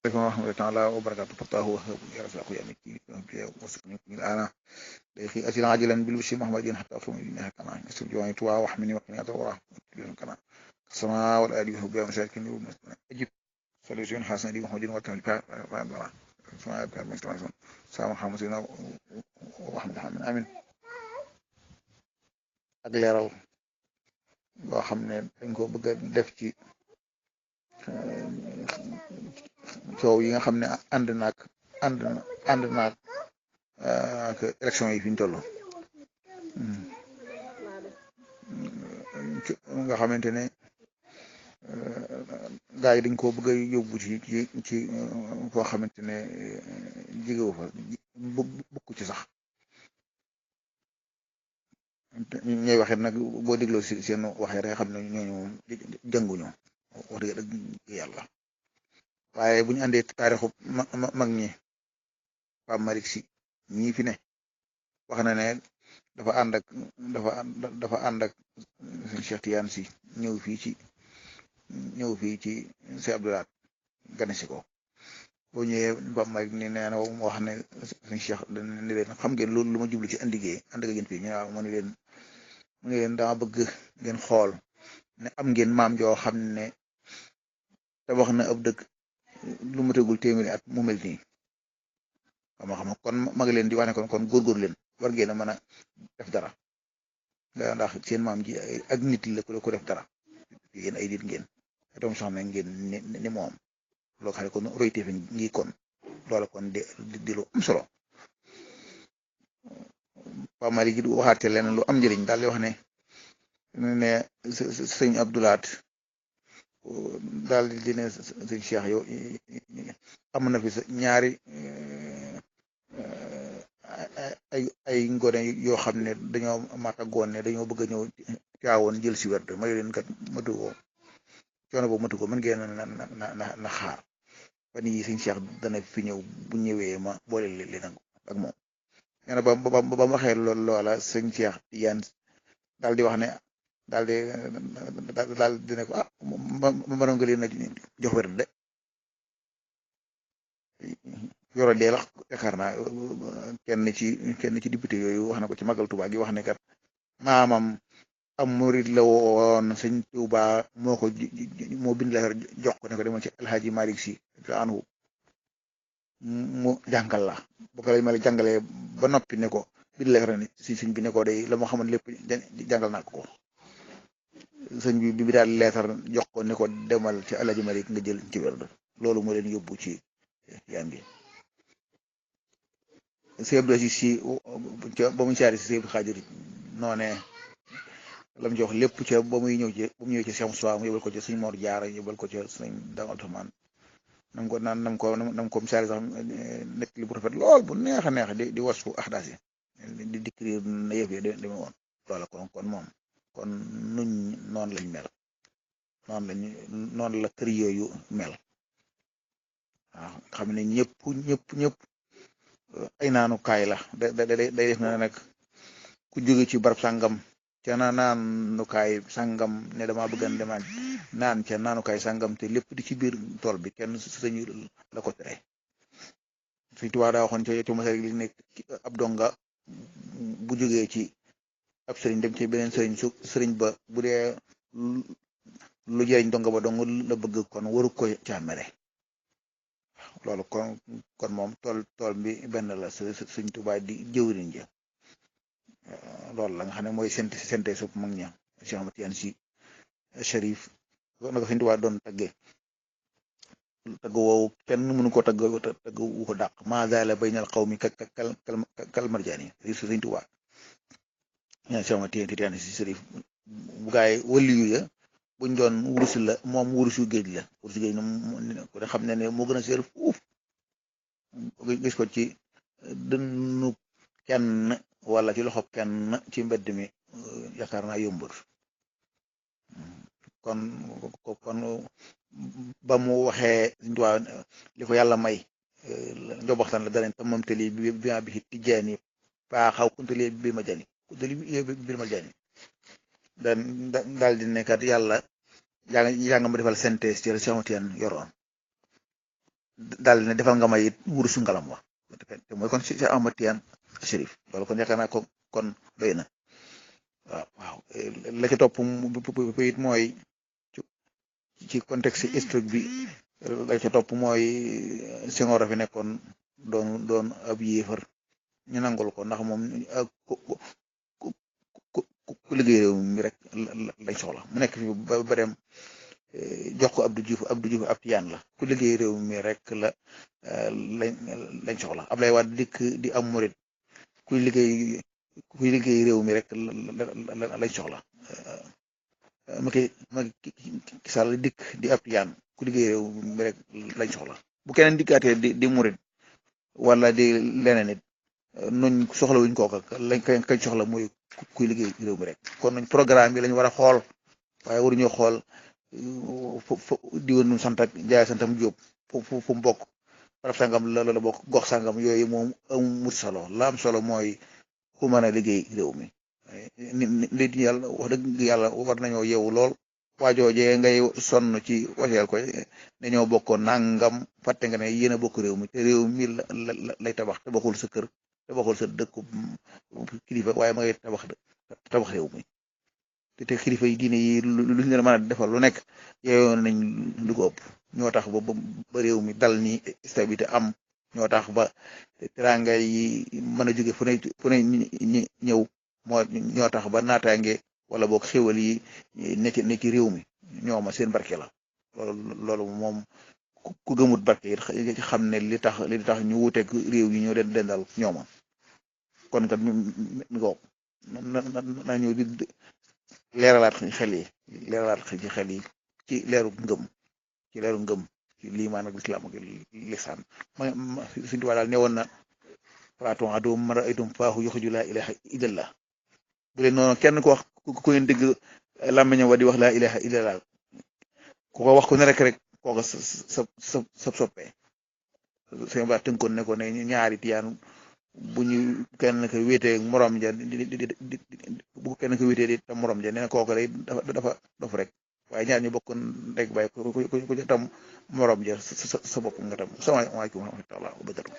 عليكم ورحمة الله وبركاته فتاه وهب يا رزاق يا مكي وسقني الآن ليخي أجل عاجلا بالبشر محمد حتى أفهم إنها كما يسر جواني توا وحمني وقني أتوراه كما السماء والآل وهب يا مساكين أجب سلوسيون حسن دي محمد وكمل سلام محمد سيدنا وحمد حمد آمين ak leeral loo xam ne dañ ko bëgg a def ci coow yi nga xam ne ànd naag ak élection yi fi ñu toll nga xamante ne gars yi dañ koo bëgg a yóbbu ci foo xamante ne jigewu fa bukk ci sax ñooy waxee nag boo dégloo si seen waxee rek xam ne ñooñu moom jànguñu wax dëgg yàlla waaye bu ñu àndee taarixu mag ñi Pape Malick Sy ñii fi ne wax na ne dafa ànd ak sëñ Cheikh Tidiane Sy ñëw fii ci Cheikh Abdoulaye gane si ko boo ñëwee Pape Malick ni nee na mu wax ne sëñ Cheikh ni leen xam ngeen loolu lu ma jublu ci ànd ak yéen fii ñu waaw mu ne leen dama bëgg ngeen xool ne am ngeen maam joo xam ne tabax na ab dëkk lu ma tegul téeméeri at mu mel nii xam kon mag leen di wax ne kon góorgóor leen war ngeen a mën a def dara ndax seen maam ji ak nit la ko def dara yéen ay nit ngeen doom soxna ngeen ni moom loo xam ne kon royteef ngi kon loola kon di lu am solo Pape Malick gi waxaate leen lu am njëriñ daal di wax ne sëñ Abdoulaat daal di ne sëñ Cheikh yow am na fi ñaari ay ngone yoo xam ne dañoo màggoon ne dañoo bëgg a ñëw caawoon jël si werd may leen kat matu ko coono boobu matu ko mën ngeen na xaar fan yii sëñ Cheikh dana fi ñëw bu ñëwee ma boole leen ak moom nee na ba mu waxee loola sëñ Cheikh Tidiane daal di wax ne daal di ne ko mënoon nga leen a jox werd de yoro dee la yaakaar naa kenn ci député yooyu wax na ko ci magal Touba gi wax ne kat maamam am murid la woon sëñ Touba moo bind la jox ko ne ko demoon ci Alhaji Malick Sy anhu mu jàngal la bu ko lay mel jàngalee ba noppi ne ko bind la ne si sëñ bi ne ko day la ma xamoon lépp jàngal naa ko sëñ bi daal leetar jox ko ne ko demal ci Alhaji Malick nga jël ci werd loolu moo leen yóbbu ci yaan bi sëñ si ba mu caari si sëñ Xaadir noonee lam jox lépp ca ba mu ñëwee ci Cheikh Moussa mu yóbbal ko ci sëñ Mor Jaara yóbbal ko ci sëñ Dame Abdourahmane nam ko misaali sax nekk li bu rafet lool bu neex a neex di wasfu axdaas yi di décrire na yëf yi deme woon loola kon moom kon nuñ noonu lañ mel noonu la kër yooyu mel waaw xam ne ñëpp ay naanukaay la day def na nag ku jóge ci barab sàngam ca naanukaay sàngam ne dama bëggan demaan naan ca naanukaay sàngam te lépp di ci biir tool bi kenn sañu la ko tere Sëñ Tuubaa daa waxoon ca masal li nekk ab donga bu jógee ci ab sëriñ dem ci beneen sëriñ su sëriñ ba bu dee lu jëriñ donga ba dong la bëgg kon waru ko càmmere loolu kon moom tool bi benn la Sëñ Tuubaa di jëwriñ ja loolu la nga xam ne mooy sente sup mag ña Cheikh Ahmad Tidiane Sy Chérif na ko Sëñ Tuubaa doon tagge tagg woowu kenn mënu ko tagg wu ko dàq ma zaala baynal qawmi kal marjaani Sëñ Tuubaa Cheikh Ahmad Tidiane Sy Chérif bu gaay waliyu ya buñ doon wurus la moom wurusu géej la ko de xam ne moo gën a seer fuuf gis ko ci dënnu kenn wala ci loxo kenn ci mbedd mi yaakaar naa yombut kon ba mu waxee Tuubaa li ko yàlla may njoboxtan la danañ tam moom tali bi bi tijjaani paa xaw kuntali bi ma jani daal di nekkat yàlla yaa nga ma defal synthèse ci la Cheikh Tidiane yoroon daal ne defal nga may it wurusu ngalam wa te mooy kon si Ahmad Tijaan Chérif loolu kon yaakaar naa ko kon doy na waaw la ca topp it mooy ci contexte historique bi la ca topp mooy Senghor a fi nekkoon doon ab yéefar ñu nangul ko ndax moom ku liggéey réew mi rek lañ soxla mu nekk fi ba dem jox ko Abdou Diouf ab tiyaan la ku liggéey réew mi rek lañ soxla Ablaye Wade dikk di am murit kuy liggéey réew mi rek lañ soxla Macky Sall dikk di ab tiyaan ku liggéey réew mi rek lañ soxla bu keneen dikkaatee di murit wala di leneen it nuñ soxla wuñ kooka kañ soxla mooy kuy liggéey réew mi rek kon nañ programme bi lañ war a xool waaye waruñoo xool diwoon nu sant ak jaay santam Jóob fu mu bokk barab sangam la bokk gox sangam yooyu moom amut solo la am solo mooy ku mën a liggéey réew mi nit ñi yàlla wax dëgg yàlla war nañoo yeewu lool waajoojee ngay sonn ci waseel ko dañoo bokkoon nangam fàtte nga ne yéen a bokk réew mi te réew mi lay tabax tabaxul sa kër tabaxul sa dëkku kilifa waaye ma ngay tabax réew mi te kilifa yi diine yi lu ñu leen mën a defal lu nekk yeeyoon nañ lu ko ëpp ñoo tax ba réew mi dal ni stabilité am ñoo tax ba teranga yi mën a jóge fu ne ñëw ñoo tax ba naataange wala boog xéwal yi ne ci réew mi ñooma seen barke la loolu moom ku gëmut barke it xam ne li tax ñu wuteeg réew yi ñoo leen dendal ñooma kon kat mi ko na ñëw di leeralaat xel yi ci xel yi ci leeru ngëm ci liimaan ak lislaam ak lisaan suñu tubaab daal newoon na Platon adu man ra'aytum faahu yuxriju laa ilaaha illallah bu leen noonu kenn ko wax ku ngeen dégg làmmiñam wa di wax laa ilaaha illallah ku ko wax ko ne rek kooka sa soppee sëñ ba tënkoon ne ko ne ñaari tiyaan bu ñu kenn ko wéetee morom ja bu kenn ko wéetee di tam morom ja nee na kooku day dafa dof rek waaye ñaar ñu bokkoon rek bàyyi ku tam morom ja sa bopp nga tam salaamaaleykum wa rahmatulah wa barakatuh